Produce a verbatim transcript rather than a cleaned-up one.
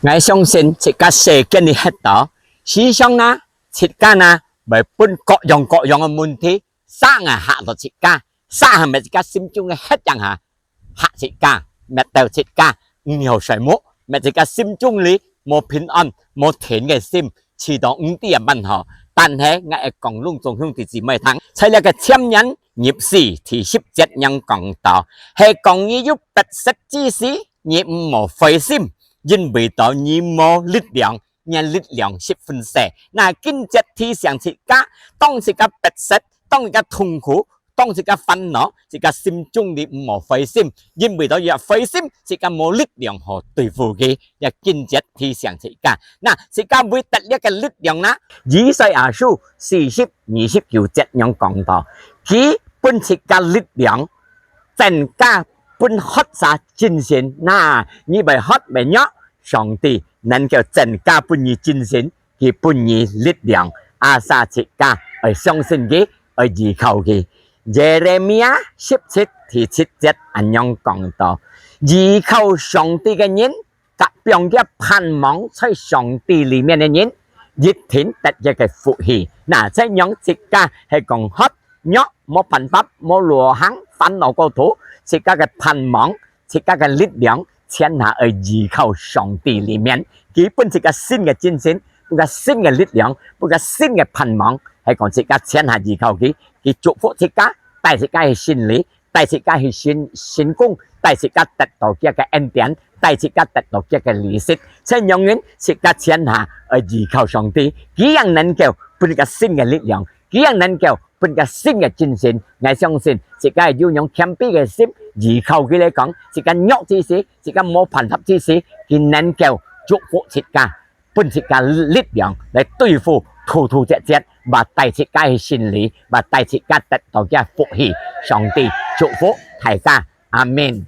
𠊎相信自家世間裡歇到，時常啊，自家啊，會分各樣各樣个問題，煞啊嚇到自家，煞啊乜自家心中个核樣下，嚇自家，乜到自家毋曉睡目，乜自家心中裡無平安，無定个心，試到毋知啊仰好。但係𠊎愛講攏總兄弟姊妹聽，在這个箴言入四第十節仰講到，係講你有迫切之時，你毋好灰心，因為到你無力量，你个力量十分細。那經節提醒自家，當自家迫切，當自家痛苦，當自家煩惱，自家心中裡毋好灰心，因為到若灰心，自家無力量好對付佢。這經節提醒自家，那自家會得這个力量啦。以賽亞書四十二十九節仰講到，佢分自家力量，增加分渴儕精神。那你會渴會弱，上帝能夠增加分你精神，佢分你力量。Asal自家愛相信佢，愛依靠佢。Yeremia十七第七節恁樣講到，依靠上帝个人，甲放厥盼望在上帝裡面个人，一定得佢个福氣。那這樣自家係講渴弱，無辦法，無路行，煩惱過頭，自家个盼望，自家个力量，全下愛依靠上帝裡面。佢分自家新个精神，分自家新个力量，分自家新个盼望，係講自家全下依靠佢，佢祝福自家，帶自家去勝利，帶自家去成，成功，帶自家得到佢个恩典，帶自家得到佢个利息。這樣人自家全下愛依靠上帝，佢正能夠分自家新个力量，佢正能夠分自家新个精神。𠊎相信自家有用謙卑个心，依靠佢來講，自家弱之時，自家無辦法之時，佢能夠祝福自家，分自家力量來對付突突折折，會帶自家去勝利，會帶自家得到佢个福氣。上帝祝福大家，阿們。